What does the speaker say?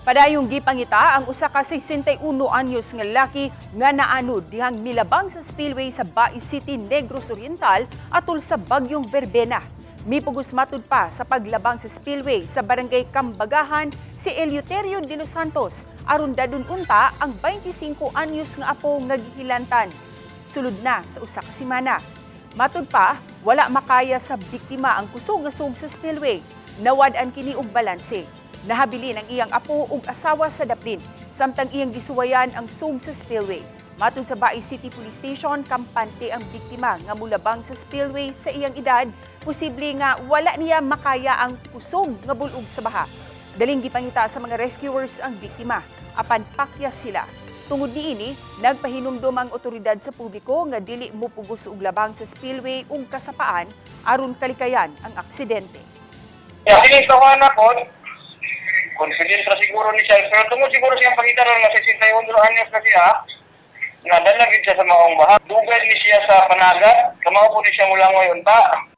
Padayong gipangita ang usa ka 61 anyos nga lalaki nga naanod dihang milabang sa spillway sa Bais City, Negros Oriental atol sa bagyong Verbena. Mipugos matud pa sa paglabang sa spillway sa barangay Kambagahan si Eleuterio de los Santos aron dadun unta ang 25 anyos nga apo nga gihilantan. Sulod na sa usa ka semana. Matud pa, wala makaya sa biktima ang kusog nga sug sa spillway. Nawad-an kini og balanse. Nahabilin ang iyang apo ug asawa sa daplin, samtang iyang gisuwayan ang sug sa spillway. Matod sa Bais City Police Station, kampante ang biktima nga mulabang sa spillway sa iyang edad, posible nga wala niya makaya ang kusog nga bulog sa baha. Daling gipangita sa mga rescuers ang biktima, apan pakyas sila. Tungod niini, nagpahinumdom ang otoridad sa publiko nga dili mopugos og labang sa spillway ug kasapaan aron kalikayan ang aksidente. Ya, kini sa anak ko, confident ra siguro ni siya. Pero tungod siguro siyang pangita ron nga 61 anyos na siya, nga dala gid siya sa maong baha. Dugay ni siya sa panagat, kamao po ni siya mulangoy unta.